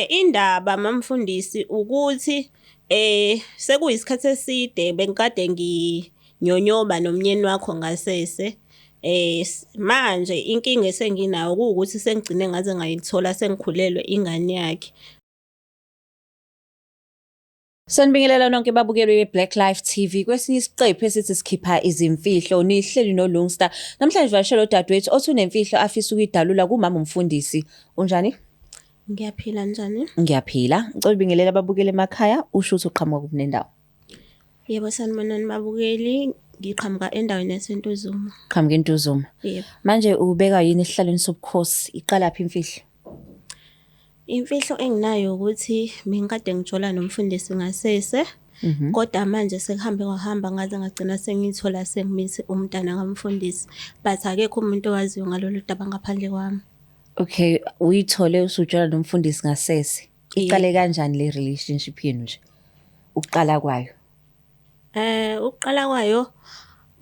Indaba mamfundisi ukuthi sekuyisikhathi eside bengikade nginyonyoba nomnyeni wakho ngasese. Manje inkinga esenginayo kuwukuthi sengigcine ngaze ngayithola sengikhulelwe ingane yakhe. Sanibingelela nonke babukeli be-Black Life TV. Kwesinye isiqephu esithi sikhipha izimfihlo, nihleli noLungsta. Namhlanje vakashela udadewethu othi unemfihlo afisa ukuyidalula kumama umfundisi. Unjani? Ngiyaphila, njani? Ngiyaphila. Ngicela ubingelela ababukeli emakhaya, usho ukuthi uqhamuka kuphi nendawo. Yebo, sanibonani babukeli. Ngiqhamuka endaweni yaseNtuzuma. Qhamuka eNtuzuma. Yebo. Manje ubeka yini esihlalweni sobukhosi? Iqalaphi imfihlo? Imfihlo enginayo ukuthi bengikade ngijola nomfundisi ngasese. Kodwa manje sekuhambe kwahamba ngaze ngagcina sengiyithola sengimithi umntana kamfundisi. But akekho umuntu owaziyo ngalolu daba ngaphandle kwami. Okay, uyithole usujola nomfundisi ngasese. Iqale kanjani le relationship yenu nje? Ukuqala kwayo. Ukuqala kwayo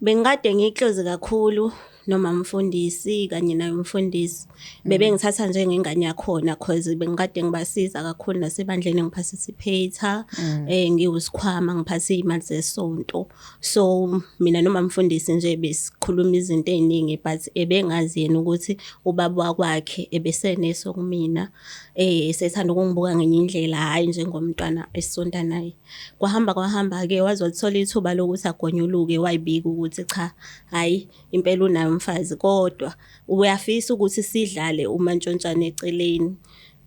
bengikade ngi-close kakhulu noma umfundisi kanye naye umfundisi. Bebengithatha njengengane yakhona cause bengikade ngibasiza kakhulu nasebandleni ngi-participate, ngiwusikhwama ngiphathe iy'mali zesonto. So mina noma umfundisi nje besikhuluma izinto ey'ningi but ebengazi yena ukuthi ubaba wakwakhe ebeseneso kumina, esethanda ukungibuka ngenye indlela, hhayi njengomntwana esisonta naye. Kwahamba kwahamba-ke waze wathola ithuba lokuthi agonyuluke wayibika ukuthi cha, hhayi impela unaye umfazi kodwa uyafisa ukuthi sidlale umantshontshane eceleni.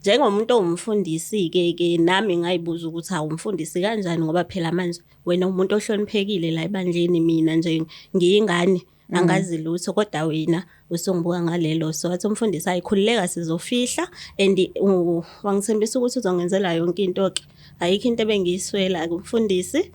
Njengomuntu owumfundisi-ke ke nami ngayibuza ukuthi hawu umfundisi kanjani ngoba phela manje wena umuntu ohloniphekile la ebandleni, mina nje ngiyingane angazi lutho kodwa wena usungibuka ngalelo. So wathi umfundisi, hayi khululeka sizofihla, and wangithembisa ukuthi uzongenzela yonke into-ke. Ayikho into ebengiyiswela-ke umfundisi.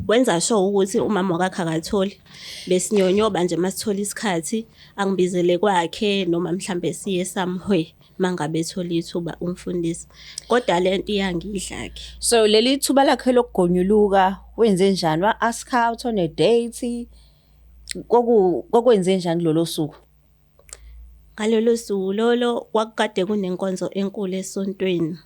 Wenza sure ukuthi umama wakakhe akatholi. Besinyonyoba nje masithola isikhathi angibizele kwakhe noma mhlambe siye somewhere mangabe ethola ithuba umfundisi. Kodwa lento iyangidla-ke. So leli thuba lakhe lokugonyuluka wenze njani? Wa ask out on a date? Kokwenze njani kulolo suku? Ngalolo suku lolo kwakukade kunenkonzo enkulu esontweni.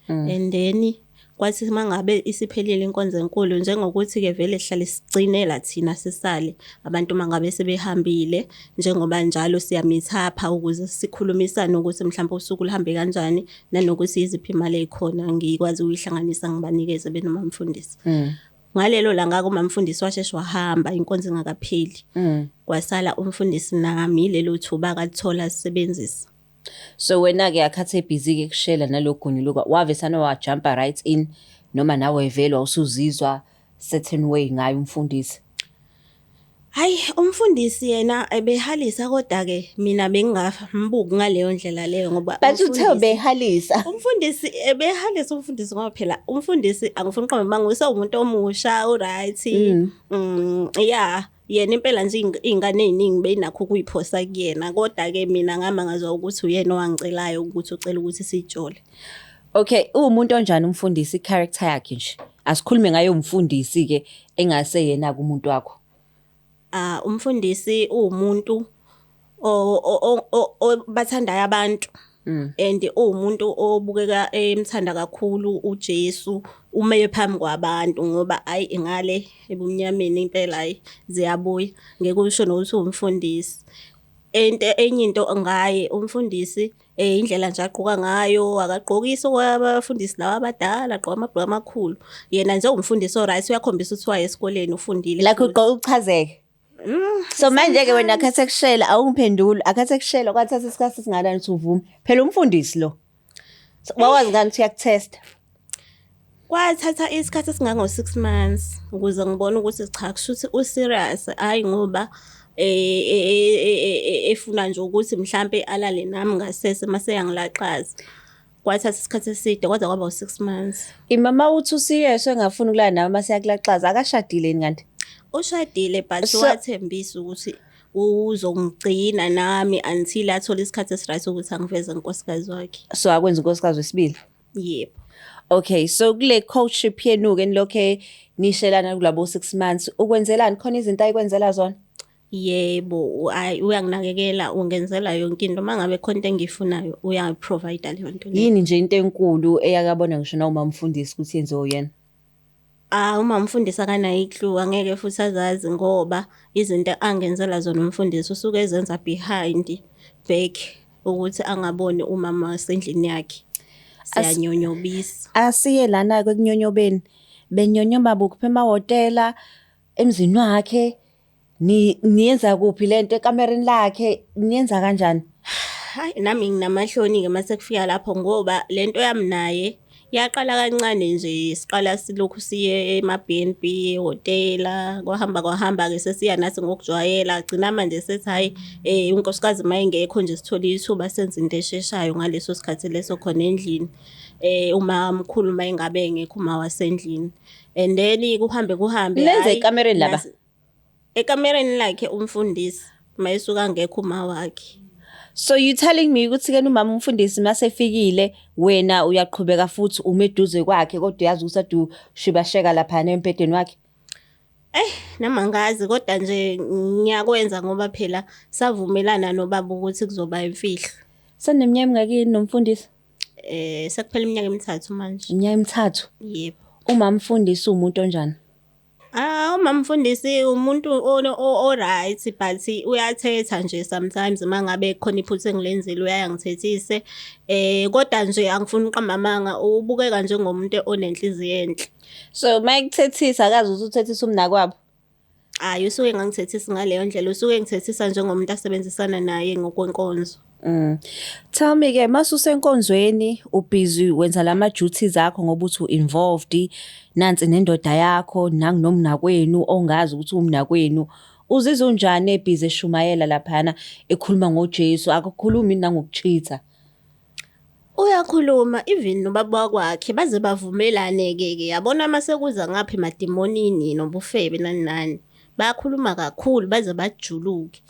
And then kwathi mangabe isiphelile inkonzo enkulu, njengokuthi-ke vele sihlale sigcinela thina sisale abantu mangabe sebehambile, njengoba njalo siyamithapha ukuze sikhulumisane ukuthi mhlawumbe usuku luhambe kanjani nanokuthi yiziphi imali ey'khona ngikwazi ukuyihlanganisa ngibanikeze benoma mfundisi. Ngalelo langa-ke umamfundisi washeshe wahamba inkonzo ingakapheli. Kwasala umfundisi nami, lelo thuba akalithola sisebenzisa. So wena-ke akhathi ebhizi-ke kushela nalokugonyuluka, wavesane wajumpa right in noma nawe vele wawusuzizwa certain way ngaye umfundisi? Hhayi, umfundisi yena ebehalisa kodwa-ke mina bengingambuki ngaleyo ndlela leyo ngoba But uthe ubehalisa. Umfundisi ebehalisa umfundisi ngoba phela umfundisi angifuni uqamba amanga usewumuntu omusha u-right. Yeah, yena impela nje iy'ngane ey'ningi beyinakho ukuyiphosa kuyena kodwa-ke mina ngamangazwa ukuthi uyena owangicelayo ukuthi ucela ukuthi sijole. Okay, uwumuntu onjani umfundisi, i-character yakhe nje? Asikhulume ngaye umfundisi-ke engase yena-ke umuntu wakho. Ah, umfundisi uwumuntu obathandayo abantu. And uwumuntu obukeka emthanda kakhulu uJesu ume phambi kwabantu ngoba ayi ngale ebumnyameni impela hayi ziyabuya, ngeke usho nokuthi uwumfundisi. Into enye into ngaye umfundisi, indlela nje agqoka ngayo akagqokisi okwabafundisi laba abadala, agqoka amabhuluku amakhulu. Yena nje uwumfundisi o-right, uyakhombisa ukuthi waye esikoleni ufundile Like futhi. Ugqoka uchazeke. So manje-ke wena akhathi ekushela awungiphenduli, akhathi ekushela kwathatha isikhathi esingakanani ukuthi uvume? Phela umfundisi lo. So, wawazi ngani ukuthi uyakuthesta? Kwathatha isikhathi esingango-6 months ukuze ngibone ukuthi cha kushuthi u-serious, hhayi ngoba efuna nje ukuthi mhlampe alale nami ngasese mase eyangilaxaza. Kwathatha isikhathi eside kwaze kwaba u-6 months. Imama uthi u-serious engafuni ukulala nawe mase eyakulaxaza, akashadile yini kanti? Ushadile but wathembisa ukuthi uzongigcina nami until athole isikhathi esi-right ukuthi angiveze unkosikazi wakhe. So akwenza unkosikazi wesibili? Yebo. Okay, so kule courtship yenu-ke nilokhe nishelana kulabo 6 months, ukwenzelani? Khona izinto ayikwenzela zona? Yebo, hhayi uyanginakekela, ungenzela yonke into. Uma ngabe khona into engiyifunayo uyayi-provide-a leyo nto leyo. Yini nje into enkulu eyakabona ngisho nawumama umfundisi ukuthi yenziwe uyena? Ah, uma umfundisi akanayo i-clue, angeke futhi azazi ngoba izinto angenzela zona umfundisi usuke ezenza behind back ukuthi angaboni umama wasendlini yakhe. Siyanyonyobisa. Asiye lana-ke ekunyonyobeni. Benyonyoba kuphi emahhotela, emzini wakhe, niyenza kuphi lento ekamereni lakhe, niyenza kanjani? Hayi, nami nginamahloni-ke mase kufika lapho ngoba lento yami naye yaqala kancane nje, siqala silokhu siye ema-B_N_B, ehhotela, kwahamba kwahamba-ke sesiya nathi ngokujwayela, gcina manje sethi hhayi unkosikazi uma engekho nje sithole ithuba senze into esheshayo ngaleso sikhathi leso khona endlini. Umamkhulu uma engabe engekho uma wasendlini. And then kuhambe kuhambe, Nenze hhayi, ekamereni laba? Ekamereni lakhe umfundisi, mayesuka angekho uma wakhe. So you telling me ukuthi-ke umama umfundisi masefikile wena uyaqhubeka futhi ume eduze kwakhe kodwa uyazi ukuthi ade ushibasheka laphana embhedeni wakhe? Nami angazi kodwa nje ngiyakwenza ngoba phela savumelana nobaba ukuthi kuzoba imfihlo. Seneminyaka emingaki nomfundisi? Sekuphela iminyaka emithathu manje. Iminyaka emithathu. Yebo. Umama umfundisi uwumuntu onjani? Ah, umama umfundisi umuntu o-right but uyathetha nje sometimes uma ngabe khona iphutha engilenzile uyaye angithethise. Kodwa nje angifuni ukuqamba amanga, ubukeka njengomuntu onenhliziyo enhle. So mayekuthethisa akazi ukuthi uthethisa umnakwabo? Hhayi, usuke engangithethisi ngaleyo ndlela, usuke engithethisa njengomuntu asebenzisana naye ngokwenkonzo. Tell me-ke masusenkonzweni ubhizi wenza lama duties akho ngoba uthi u-involved, nansi nendoda yakho nangu nomnakwenu ongazi ukuthi umnakwenu. Uzizwa unjani ebhizi eshumayela laphana ekhuluma ngoJesu akakhulumi nangoku-cheat-a? Uyakhuluma even nobaba wakwakhe baze bavumelane-ke ke yabona mase kuza ngapha emadimonini nobufebe nani nani. Bayakhuluma kakhulu baze bajuluke.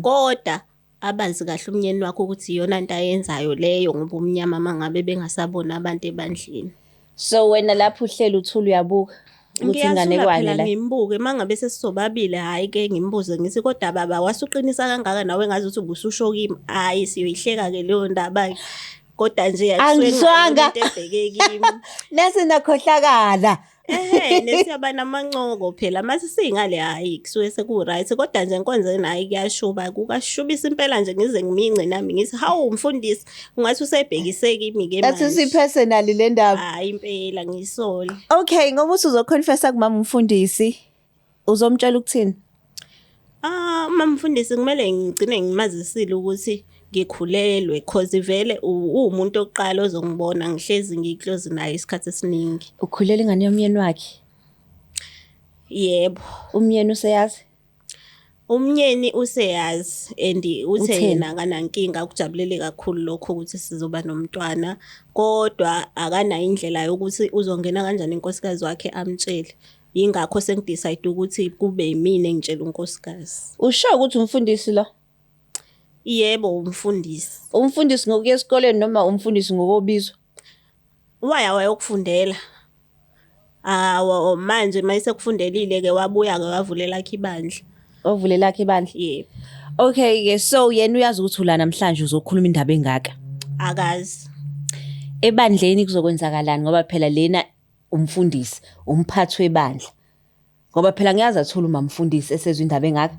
Kodwa abazi kahle umnyeni wakhe ukuthi iyona nto ayenzayo leyo ngoba umnyama mangabe bengasaboni abantu ebandleni. So wena lapho uhleli uthula uyabuka ukuthi Ngiyathula inganekwane phela la. ngimbuke mangabe sesisobabili hhayi-ke ngimbuze ngithi kodwa baba wasuqinisa kangaka nawe ngazuthi ubususho kimi. Hhayi siyoyihleka-ke leyo ndaba-ke. Kodwa nje akusuke Angizwanga. kungayona into ebheke kimi. Nase nakhohlakala. Ehhe, nesiyaba namancoko phela mase singale hhayi kusuke seku-right kodwa nje enkonzweni hhayi kuyashuba kukashubisa impela nje ngize ngimince nami ngithi hawu mfundisi ungathi usebhekise kimi-ke That's manje. personal le ndaba. Hhayi impela ngiyisole. Okay, ngoba uthi uzoconfessa kumama umfundisi, uzomtshela ukuthini? Ah, umama mfundisi kumele ngigcine ngimazisile ukuthi ngikhulelwe cause vele uwumuntu oqala ozongibona ngihlezi ngi-close naye isikhathi esiningi. Ukhulela ingane yomyeni wakhe. Yebo. Umyeni useyazi? Umnyeni useyazi and uthe Utheni? yena akanankinga ukujabulele kakhulu lokho ukuthi sizoba nomntwana kodwa akanayo indlela yokuthi uzongena kanjani inkosikazi wakhe amtshele. Yingakho sengi-decide ukuthi kube yimina engitshela unkosikazi. Usho ukuthi umfundisi lo? Yebo, umfundisi. Umfundisi ngokuya esikoleni noma umfundisi ngokobizwa? Waya wayokufundela. Ah, manje mayesekufundelile-ke wabuya-ke wavulela akhe ibandla. Ovulela lakhe ibandla. Yebo. Okay ke so yena uyazi ukuthi ula namhlanje uzokhuluma indaba engaka. Akazi. Ebandleni kuzokwenzakalani ngoba phela lena umfundisi, umphathi webandla. Ngoba phela ngiyazi athula umamfundisi esezwe indaba engaka.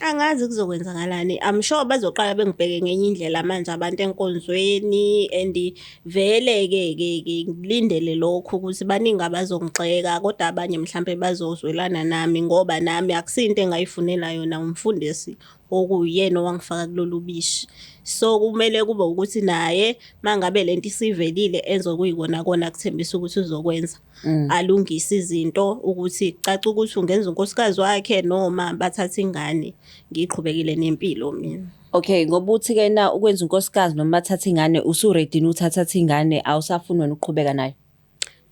Angazi kuzokwenzakalani. I'm sure bazoqala bengibheke ngenye indlela manje abantu enkonzweni and vele-ke ke ke ngilindele lokho ukuthi baningi abazongigxeka kodwa abanye mhlampe bazozwelana nami ngoba nami akusinto engayifunela yona umfundisi okuyena owangifaka kulolu bishi. So kumele kube ukuthi naye mangabe lento isivelile enze okuyikona kona akuthembisa ukuthi uzokwenza. Alungise izinto ukuthi kucace ukuthi ungenza unkosikazi wakhe noma bathathe ingane ngiqhubekile nempilo mina. Okay, ngoba uthi ke na ukwenza unkosikazi noma bathatha ingane usu-ready ukuthi athathe ingane awusafuni wena ukuqhubeka nayo.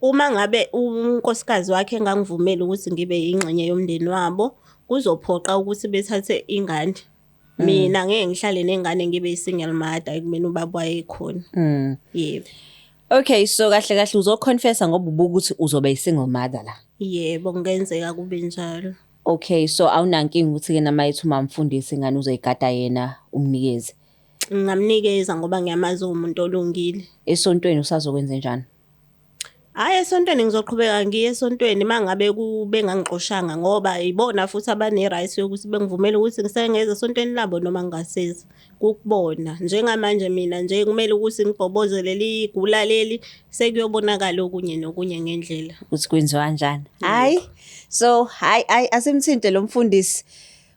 Uma ngabe unkosikazi wakhe engangivumeli ukuthi ngibe yingxenye yomndeni wabo, kuzophoqa ukuthi bethathe ingane. Mina ngeke ngihlale nengane ngibe i-single mother ekumeni ubaba wayekhona. Yebo. Okay, so kahle kahle uzoconfessa ngoba ubuka ukuthi uzoba i-single mother la. Yebo, kungenzeka kube njalo. Okay, so awunankinga ukuthi-ke nama ethi umamfundisi ingane uzoyigada yena umnikeze. Ngingamnikeza ngoba ngiyamazi uwumuntu olungile. Esontweni usazokwenzenjani? Hhayi esontweni ngizoqhubeka ngiye esontweni uma ngabe bengangixoshanga ngoba ibona futhi abane-right yokuthi bengivumele ukuthi ngisengeza esontweni labo noma ngingasezi. Kukubona. Njengamanje mina nje kumele ukuthi ngibhoboze leli gula leli sekuyobonakala okunye nokunye ngendlela. Ukuthi kwenziwa kanjani. Hhayi, so hhayi hhayi asimthinte lo mfundisi.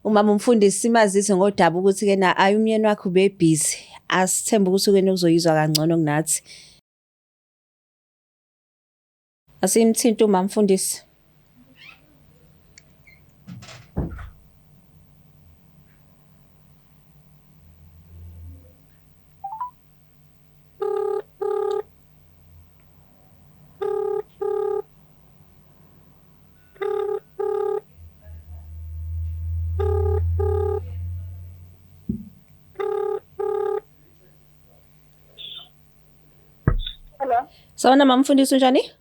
Umama umfundisi simazise ngodaba ukuthi-ke na ayi umyeni wakhe ubebhizi. Asithembe ukuthi-ke uzoyizwa kangcono kunathi. Asimthinte umama mfundisi. Hello. Sawubona mama mfundisi unjani?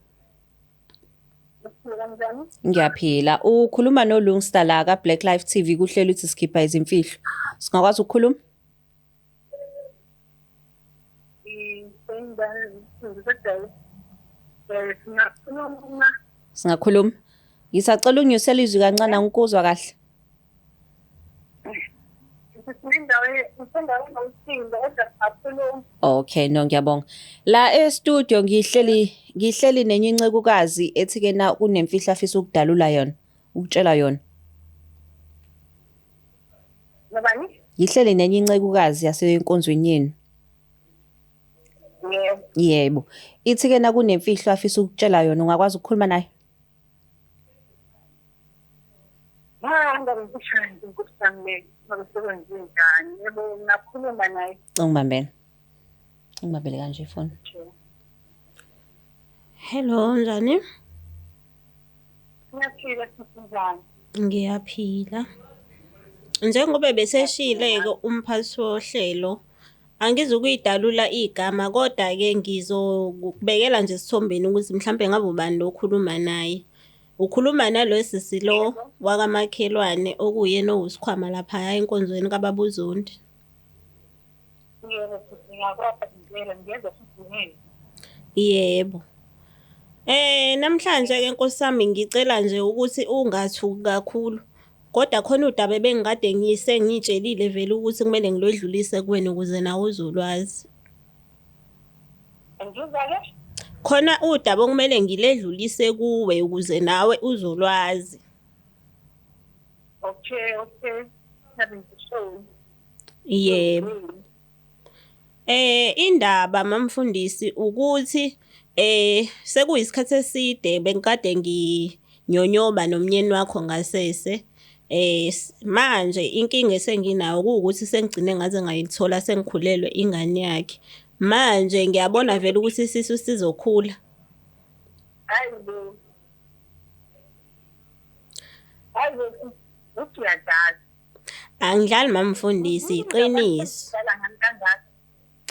Uphila kanjani? Ngiyaphila. Ukhuluma noLungsta la ka Black Life TV kuhlelo uthi sikhipha izimfihlo. Singakwazi ukukhuluma? Singakhuluma. Singakhuluma. Ngisacela unginyusele izwi kancane angikuzwa kahle. Okay, no ngiyabonga. La e-studio ngihleli ngihleli nenye incekukazi ethi ke na kunemfihlo afisa ukudalula yona, ukutshela yona. Nobani? Ngihleli nenye incekukazi yasenkonzweni yenu. Yebo. Yebo. Ithi ke na kunemfihlo afisa ukutshela yona, ungakwazi ukukhuluma naye? Ngihamba ngikushaya ukuthi ngile ngokusebenza njani. Yebo, ngakhuluma naye. Ungibambele. Ungibambele kanje ifoni. Hello, njani? Ngiyaphila sisi njani? Ngiyaphila. Njengoba beseshile-ke umphathi wohlelo, angizukuyidalula igama kodwa-ke ngizokubekela nje esithombeni ukuthi mhlampe ngabe ubani lo okhuluma naye. Ukhuluma nalo sisi lo wakamakhelwane okuwuyena owusikhwama laphaya enkonzweni kaBaba uZondi. Yebo sisi ngiyakwazi ngempela ngiyezwa futhi ngeke. Yebo. Namhlanje ke Nkosi yami ngicela nje ukuthi ungathuki kakhulu. Kodwa khona udaba ebengikade ngise ngitshelile vele ukuthi kumele ngilwedlulise kuwena ukuze nawe uzolwazi. Ngizwa-ke? Khona udaba okumele ngiledlulise kuwe ukuze nawe uzolwazi. Okay, okay. Having to show. Yebo. Indaba mamfundisi ukuthi sekuyisikhathi eside bengikade nginyonyoba nomnyeni wakho ngasese. Manje inkinga esenginayo kuwukuthi sengigcine ngaze ngayithola sengikhulelwe ingane yakhe. Manje ngiyabona vele ukuthi isisu sizokhula. Hayi bo. Hayi bo, uthi uyadlala. Angidlali mamfundisi, iqiniso. Udlala ngami kangaka.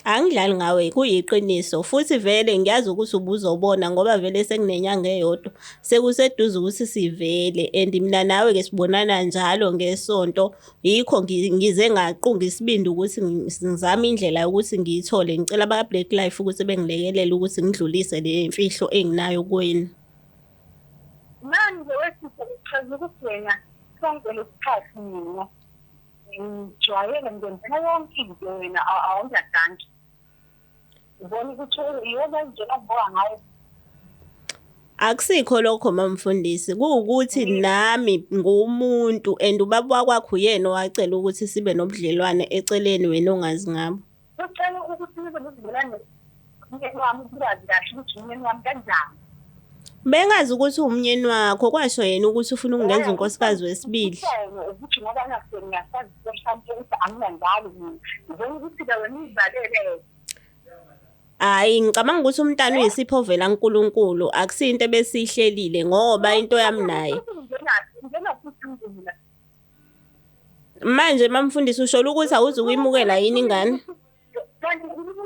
Angidlali ngawe kuyiqiniso futhi vele ngiyazi ukuthi ubuzobona ngoba vele sekunenyanga eyodwa sekuseduze ukuthi sivele and mina nawe ke sibonana njalo ngesonto yikho ngize ngaqunga isibindi ukuthi ngizame indlela yokuthi ngiyithole ngicela aba Black Life ukuthi bengilekelele ukuthi ngidlulise le mfihlo enginayo kuwena. Manje wesifo uchaza ukuthi wena sonke lesikhathi mina ngijwayele ngenzela yonke into wena awunadanki. Ubona ukuthi iyona indlela ongibuka ngayo. Akusikho lokho mamfundisi, kuwukuthi nami ngumuntu and ubaba wakwakho uyena owacela ukuthi sibe nobudlelwane eceleni wena ongazi ngabo. Ucela ukuthi nibe nobudlelwane nomyeni wami ukwazi kahle ukuthi umyeni wami kanjani. Bengazi ukuthi umnyeni wakho kwasho yena ukuthi ufuna ukungenza unkosikazi wesibili. Usele ukuthi ngoba ngase ngiyasazi mhlawumbe ukuthi anginandalo mina. Ngibona ukuthi-ke wena uzalele. Hhayi ngicabanga ukuthi umntana uyisipho ovela kuNkulunkulu akusinto ebesiyihlelile ngoba into yami naye. Ngenaphi futhi mina. Manje mamfundisi ushola ukuthi awuzukuyimukela yini ingane? Kanti umuntu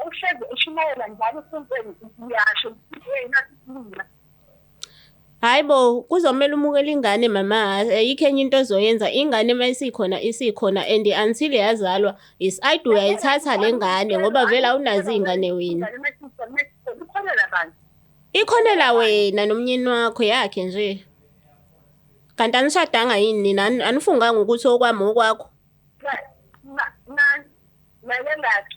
uhlezi ushumayela njalo esontweni uyasho ukuthi wena mina. Hhayi bo, kuzomele umukele ingane mama, ayikho enye into ozoyenza. Ingane uma isikhona isikhona and until yazalwa is either uyayithatha le ngane ngoba vele awunazo iy'ngane wena. Ikhonela bani? Ikhonela wena nomnyeni wakho yakhe nje. Kanti anishadanga yini nina? Anifunganga ukuthi okwami okwakho? Lalela-ke.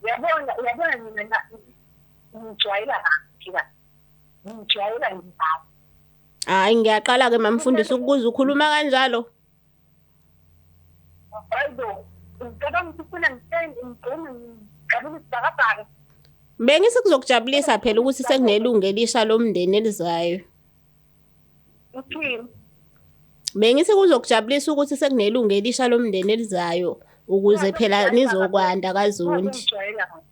Uyabona, uyabona mina ngijwayela kabi la. Ngijwayela ngibaba. Hhayi ngiyaqala-ke mamfundisi ukubuza ukhuluma kanjalo. Hayibo, ngicabanga ukuthi ufuna ngitshele ngigqoke ngigqabule isibhakabhaka. Bengithi kuzokujabulisa phela ukuthi sekunelungu elisha lomndeni elizayo. Uthini? Bengithi kuzokujabulisa ukuthi sekunelungu elisha lomndeni elizayo ukuze phela nizokwanda kaZondi. Ngijwayela kabi.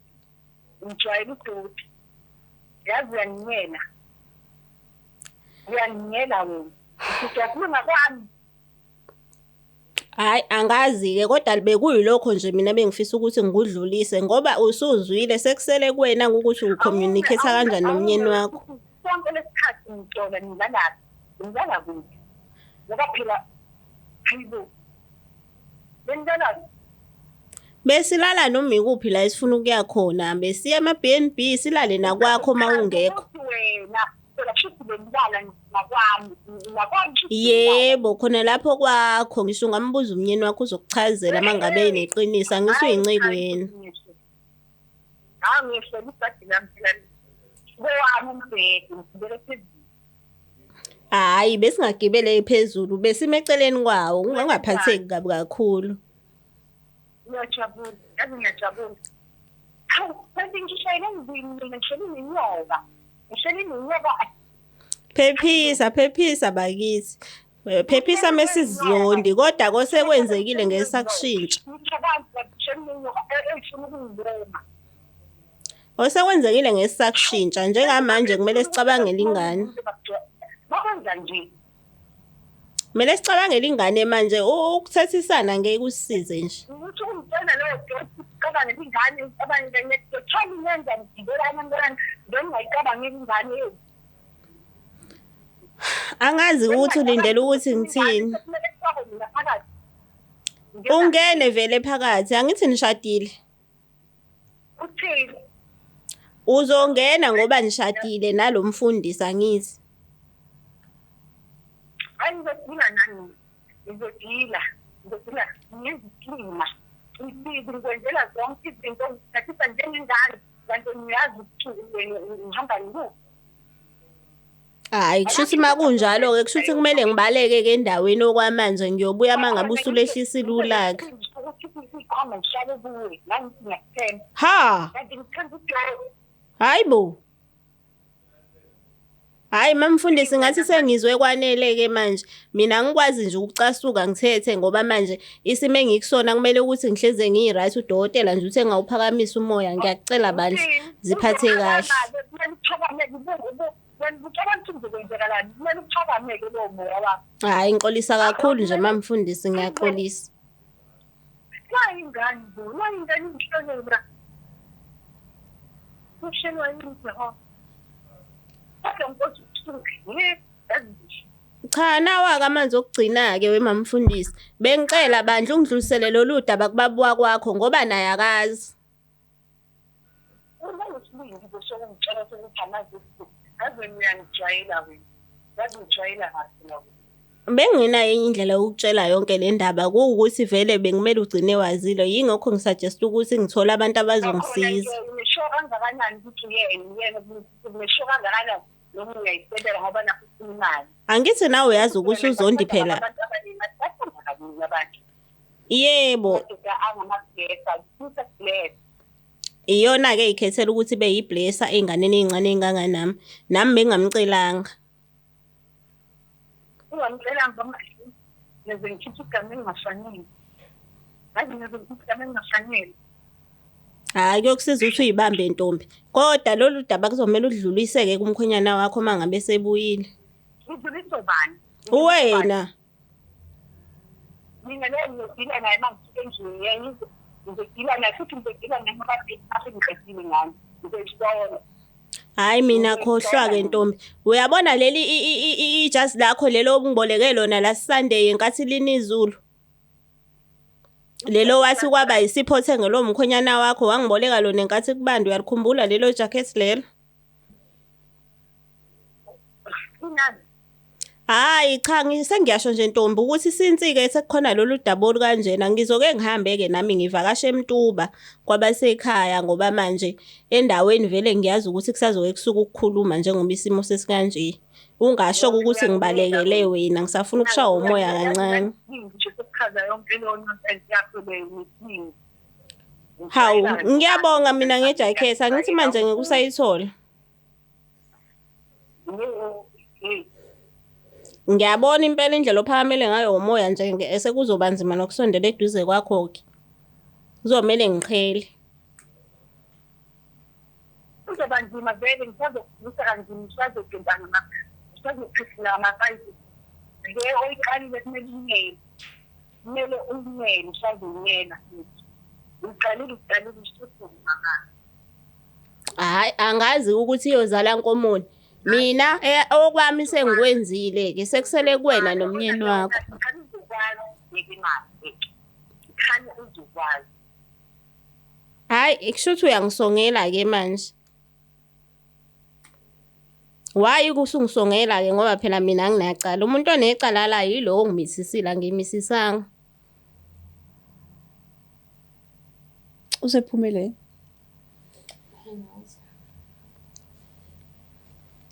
Ngijwayela udoti. Yazi uyanginyela. Uyanginyela wena. Uthi uyakhuluma kwami. Hhayi angazi-ke kodwa bekuyilokho nje mina bengifisa ukuthi ngikudlulise ngoba usuzwile sekusele kuwena ukuthi u-communicate kanjani nomnyeni wakho. Sonke lesikhathi ngithola ngilalaphi, ngilala kuphi? Ngoba phela hayibo. Bengilala Besilala noma ikuphi la esifuna ukuya khona, besiya ema-B and B silale nakwakho uma ungekho. Wena phela kushuthi bengilala nakwami, nakwami kushuthi bengilala. Yebo, khona lapho kwakho ngisho ungambuza umnyeni wakho uzokuchazela uma ngabe eneqiniso, angithi uyinceku yena. Hawu ngiyehlela ibhadi lami phela kowami umbhede ngigibele phezulu. Hhayi besingagibele phezulu, besime eceleni kwawo, ungangaphatheki kabi kakhulu. Ngiyajabula, yazi ngiyajabula. Hawu, kanti ngishayele endlini mina ngihleli nenyoka. Ngihleli nenyoka. Phephisa, phephisa bakithi. Phephisa mesizondi kodwa kosekwenzekile ngeke sakushintsha. Ngicabanga ngihleli nenyoka eyifuna ukungiluma. Osekwenzekile ngeke sakushintsha njengamanje kumele sicabangele ingane. Bakwenza nje. Kumele sicabangele ingane manje ukuthethisana ngeke kusisize nje. Ukuthi ungitshela leyo doti ucabange ingane ucabange ingane thola inyenza ngigibela abantwana bengingayicabangeli ingane yethu. Angazi ukuthi ulindele ukuthi ngithini. Kumele kufakwe mina phakathi. Ungene vele phakathi, angithi nishadile. Uthini? Uzongena ngoba nishadile nalo mfundisi angithi. Hayi ngizodila nani. Ngizodila. Ngizodila ngiziklima. Ngisizi ngikwenzela zonke izinto ngithathisa njengengane kanti ngiyazi ukuthi wena ngihamba ngikuphi. Hhayi kushuthi uma kunjalo-ke kushuthi kumele ngibaleke-ke endaweni okwamanje ngiyobuya uma ngabe usulehlisile ulaka. Ukuthi ikhoma ngihlale kuwe ngangithi ngiyakuthemba. Ha, Kanti ngithemba uJoe. hayi bo. Hhayi mamfundisi ngathi sengizwe kwanele-ke manje. Mina angikwazi nje ukucasuka ngithethe ngoba manje isimo engikusona kumele ukuthi ngihleze ngiyi-right udokotela nje uthe ngawuphakamisa umoya ngiyakucela bandla ziphathe kahle. Kumele uphakame wena ucabanga ukuthi kuzokwenzakalani? Kumele uphakame-ke lowo moya wakho. Hhayi ngixolisa kakhulu nje mamfundisi ngiyaxolisa. Nayi ingane bo, nayi ingane ingihlonela. Ushelwa yini Jehova? Kodwa Nkosi ubuhlungu, yazi nje. Cha nawa-ke amanzi okugcina-ke wemamfundisi. Bengicela bandla ungidlulisele lolu daba kubaba wakwakho ngoba naye akazi. Unalesibindi nje sokungitshela sokuthi amazi ukuthi yazi wena uyangijwayela wena. Yazi ngijwayela kahle la wena. Bengenayo enye indlela yokukutshela yonke le ndaba kuwukuthi vele bekumele ugcine wazile yingakho ngi-suggest ukuthi ngithole abantu abazongisiza. Ngisho kangakanani ukuthi uyena uyena ngisho kangakanani noma uyayisebela ngoba nakho ufuna imali. Angithi nawe uyazi ukuthi uZondi phela. Abantu abaningi bathanda kakhulu abantu. Yebo, Amadoda angama-blesser, futhi bless. iyona-ke ikhethela ukuthi ibe yi-blesser ey'nganeni ey'ncane ey'nganganami. Nami bengingamcelanga. Ungamcelanga ngoba ngize ngikhiphe igama elingafanele. Yazi ngize ngikhiphe igama elingafanele. Hhayi kuyokusiza ukuthi uyibambe ntombi. Kodwa lolu daba kuzomele udluliseke kumkhwenyana wakho uma ngabe sebuyile. Ngidluliswe bani? Uwena. Mina leyo ngizodila naye uma ngifika endlini yena ngizodila naye futhi ngizodila naye ngoba asengiqedile ngami. Ngizoyisona. Hhayi mina khohlwa-ke ntombi. Uyabona leli ijazi lakho lelo ongiboleke lona last Sunday ngenkathi lina izulu. Lelo wathi kwaba yisipho othengelwe umkhwenyana wakho wangiboleka lona ngenkathi kubanda uyalikhumbula lelo jacket lelo? Hhayi cha sengiyasho nje ntombi ukuthi since-ke sekukhona lolu daba olukanjena ngizoke ngihambe-ke nami ngivakashe eMtuba kwabasekhaya ngoba manje endaweni vele ngiyazi ukuthi kusazoke kusuke ukukhuluma njengoba isimo sesikanje. Ungasho-ke ukuthi ngibalekele wena ngisafuna ukushawa umoya kancane. Hawu, ngiyabonga mina ngejakhethi angithi manje ngeke usayithola. Ngiyabona impela indlela ophakamele ngayo umoya nje sekuzoba nzima nokusondela eduze kwakho-ke. Kuzomele ngiqhele. Kuzoba nzima vele ngisazokuvusa kanzima ngisazogeza ngisazophefumula ngamapayipi. Le oyiqalile kumele unyele. Kumele unyele usazonyela futhi. Uqalile uqalile usufuna mama. Hhayi angazi ukuthi iyozala nkomoni. Mina okwami sengikwenzile-ke sekusele kuwena nomnyeni wakho. Khani uzokwazi imali. Khani uzokwazi. Hhayi kushuthi uyangisongela-ke manje. Why usungisongela-ke ngoba phela mina anginacala. Umuntu onecala la yilo ongimithisile angimisisanga. Usephumile.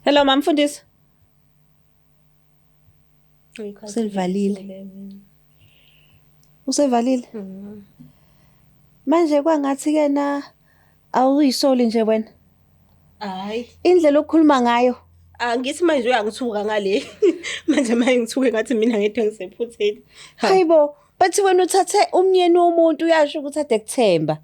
Hello mamfundisi. Uselivalile. Usevalile. Manje kwangathi ke na awuyisoli nje wena. Hhayi. Indlela okhuluma ngayo. Angithi manje uyangithuka ngale. Manje maye ngithuke ngathi mina ngedwa ngisephutheni. Hayibo, bathi wena uthathe umnyeni womuntu uyasho ukuthi ade kuthemba.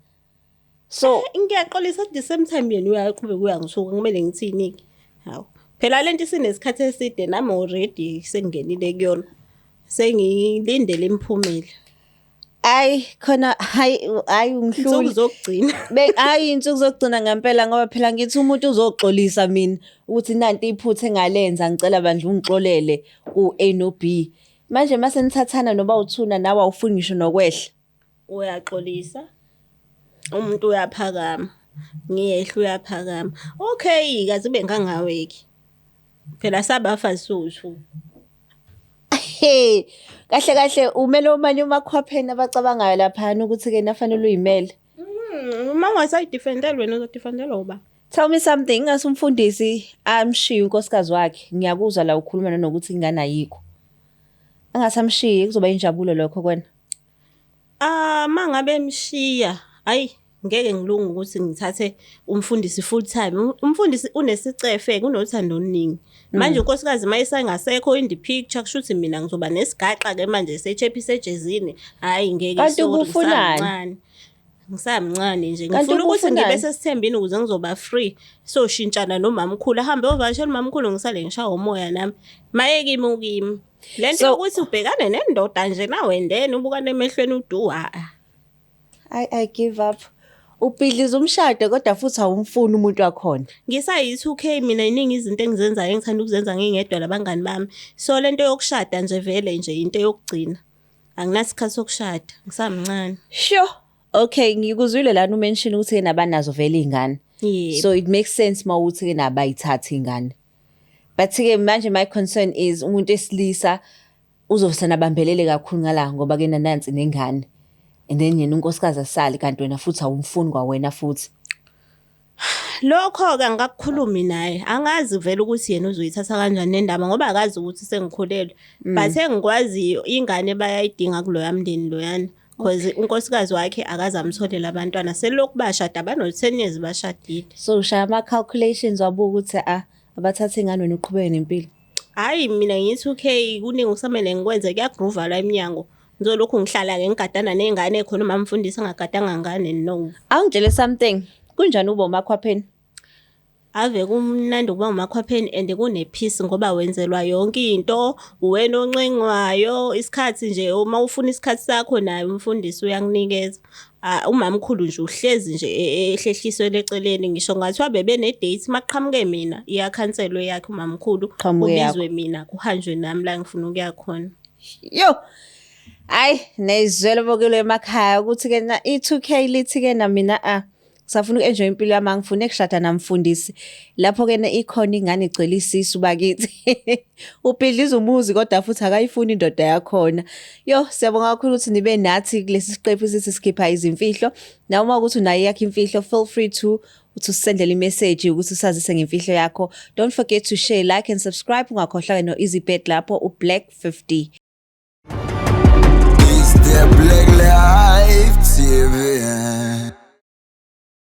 So Ngiyaxolisa at the same time yena uyaqhubeka uyangithuka kumele ngithini-ke. Hawu. Phela lento isinesikhathi eside nami already sengingenile kuyona. Sengilindele imiphumela. Ayi khona hayi hayi Insuku ungihluli. zokugcina. Be hayi insuku zokugcina ngempela ngoba phela ngithi umuntu uzoxolisa mina ukuthi nanti iphutha engalenza ngicela bandla ungixolele ku A no B. Manje mase nithathana noba uthuna nawe awufuni ngisho nokwehla. Uyaxolisa. Umuntu uyaphakama. Ngiyehla uyaphakama. Okay, kaze ube ngangawe-ke. Phela sabafazi siwu-two. Hey, kahle kahle umele omanye umakhwapheni abacabangayo laphana ukuthi ke nafanele uyimele. Uma ungasayidefendeli wena uzodefendelwa uba? Tell me something, ingase umfundisi amshiye unkosikazi wakhe. Ngiyakuzwa la ukhuluma nanokuthi ingane ayikho. Angasamshiyi kuzoba injabulo lokho kwena. Ah, mangabe emshiya, hayi ngeke ngilunge ukuthi ngithathe umfundisi full time. Umfundisi unesicefe, unothando oluningi. Manje unkosikazi mayesengasekho in the picture kusho ukuthi mina ngizoba nesigaxa ke manje sechephisa ejezini. Hayi ngeke Kanti sorry ubufunani? ngisamncane. Ngisamncane nje Kanti ngifuna ukuthi ngibe ubufunani? sesithembini ukuze ngizoba free. Soshintshana nomamkhulu ahambe ovakashela umamkhulu ngisale ngishawa umoya nami. Maye kimi ukimi. Lento yokuthi ubhekane nendoda nje nawe then ubukane emehlweni uduwa. I give up. Ubhidliza umshado kodwa futhi awumfuni umuntu wakhona. Ngisayi-2K mina iningi izinto engizenzayo engithanda ukuzenza ngingedwa nabangani bami. So lento yokushada nje vele nje into yokugcina. Anginasikhathi sokushada, ngisamncane. Sure. Okay, ngikuzwile lana umention ukuthi yena abanazo vele izingane. Yebo. So it makes sense mawuthi ke nabayithatha ingane. But ke manje my concern is umuntu esilisa uzosana bambelele kakhulu ngala ngoba ke nanansi nengane. And then yena unkosikazi asali kanti wena futhi awumfuni kwawena futhi. Lokho-ke angikakukhulumi naye. Angazi vele ukuthi yena uzoyithatha kanjani le ndaba ngoba akazi ukuthi sengikhulelwe. But engikwaziyo ingane bayayidinga kuloya mndeni loyana. Cause unkosikazi wakhe akaze amtholele abantwana. Selokhu bashada bano-10 years bashadile. So ushaya ama calculations wabuka ukuthi ah abathathe ingane wena uqhubeke nempilo. Hhayi mina ngithi okay kuningi okusamele ngikwenze kuyagroova la emnyango. Ngizolokhu ngihlala-ke ngigadana ney'ngane khona uma mfundisi engagadanga ngane no. Awungitshele something. Kunjani ukuba umakhwapheni? Ave kumnandi ukuba umakhwapheni and kune-peace ngoba wenzelwa yonke into, uwena oncengwayo, isikhathi nje uma ufuna isikhathi sakho naye umfundisi uyakunikeza. Ah, umamkhulu nje uhlezi nje ehlehliselwe eceleni ngisho kungathiwa bebene-date uma kuqhamuke mina iyakhanselwa eyakhe umamkhulu, Qhamuke yakho. kubizwe mina kuhanjwe nami la ngifuna ukuya khona. Yo. Hayi, neyizwelo bokelo emakhaya ukuthi ke na i2K lithi ke na mina a ngisafuna uku-enjoy impilo yami, angifune kushada namfundisi. Lapho ke ikhona ingane igcwele isisu bakithi. Ubhidliza umuzi kodwa futhi akayifuni indoda yakhona. Yo, siyabonga kakhulu ukuthi nibe nathi kulesi siqephu sithi sikhipha izimfihlo. Nawe uma ukuthi unayo yakho imfihlo, feel free to ukuthi usendele i-message ukuthi usazise ngemfihlo yakho. Don't forget to share, like and subscribe. Ungakhohlwa no Easy Bet lapho uBlack 50. It's the Black Life TV.